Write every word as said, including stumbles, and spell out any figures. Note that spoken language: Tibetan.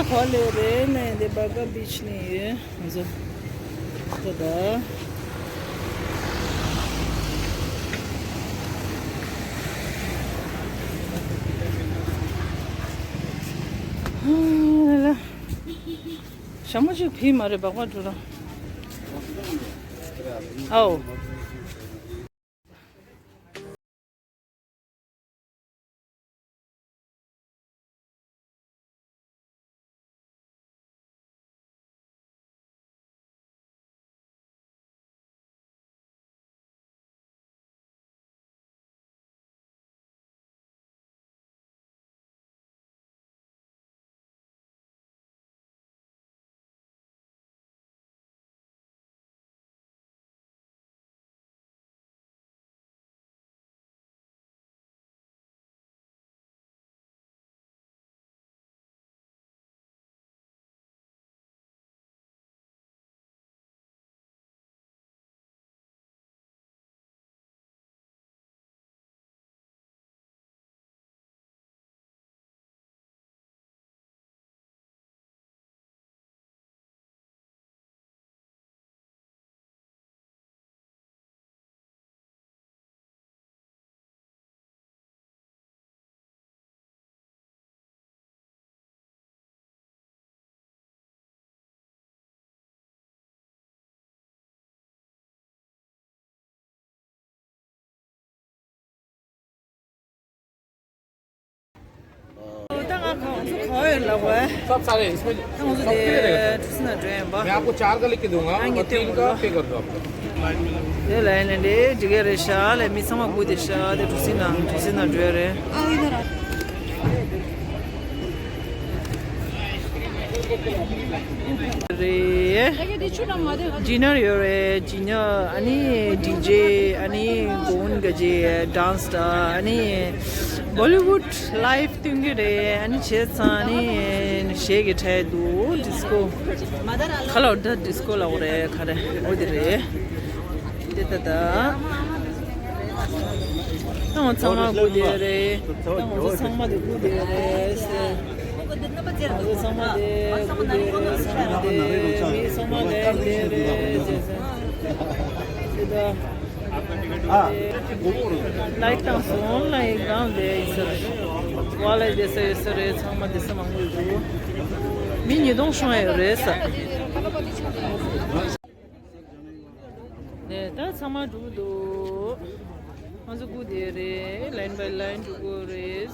ཁ་ལེ་རེད་ནས་འདི་བྷ་ག་བིཆ་ནས་ཡོད་ང་ཚོ། ད་ད། ལ་ལ། ཞྭ་མོ་ཅིག་བི་མ་རེད་སྦག་སྦག་འགྲོ་ར། ཨའོ། ད་ང་ཁོང་ཚོ་ག་བ་ཡོད་ལབ་བས། सब सारे इसमें ད་ང་ཚོ་सब फ्री रहेगा དེ་सर। ཊུ་སི་ན་འགྲོ་ཡིན་པ། मैं आपको चार का लिख के दूंगा, ཨ་ངས་और तीन का पे कर दो आप लोग। དེ་ལ་ཡིན་ནས་འདྲེ་འགྲིག་གི་རེད་ཤག་ལས་མི་ཚང་མ་སྒུག་བསྡད་ཤག་དེ་ཊུ་སི་ན་ཊུ་སི་ན་འགྲོ་ཡ་རེད། རེད། ཌི་ནར་ཡོད་རེད། ཌི་ནར་ཨ་ནི་ཌི་ཇེ་ཨ་ནི་གོན་ག་ཇེ་ཌན་སི་ད་ཨ་ནི་བོ་ལི་ཝུད་ལའིབ་སྟོན་གི་རེད། ཨ་ནི་བྱས་ཙང་ཨ་ནི་གཞས་ཀྱི་ཁྲལ་འདུག་ཌི་སི་ཀོ་ཁ་ལོ་ད་ཌི་སི་ཀོ་ལ་འོ་རེད་ཁ་རེད་འོ་དེ་རེད། དེ་ད་ད། ད་ང་ཚང་མ་སྒུག་བསྡད་རེད། ད་ང་ཚོ་ཚང་མ་དེ་སྒུག་བསྡད་རེད་ཟེར། ང་ཚོ་ཚང་མ་དེ་སྒུག་བསྡད་རེད། ཚང་མ་དེ་མི་ཚང་མ་ལེན་བསྡད་རེད་ཟེར། དེ་ད། ལའིག་བཏང་སོང་ལའིག་བཏང་བསྡད་ཡིན་ཟེར། ཝ་ལའི་བསྡད་ས་ཡོད་ས་རེད། ཚང་མ་བསྡད་ས་མང་པོ་ཡོད་འདུག་མི་ཉིས་སྟོང་ཤོང་ཡོད་རེད་ཟེར། ནས་ད་ཚང་མ་འགྲོ་གི་འདུག་ང་ཚོ་སྒུག་བསྡད་རེད། ལའིན་བའི་ལའིན་འགྲོ་གི་རེད།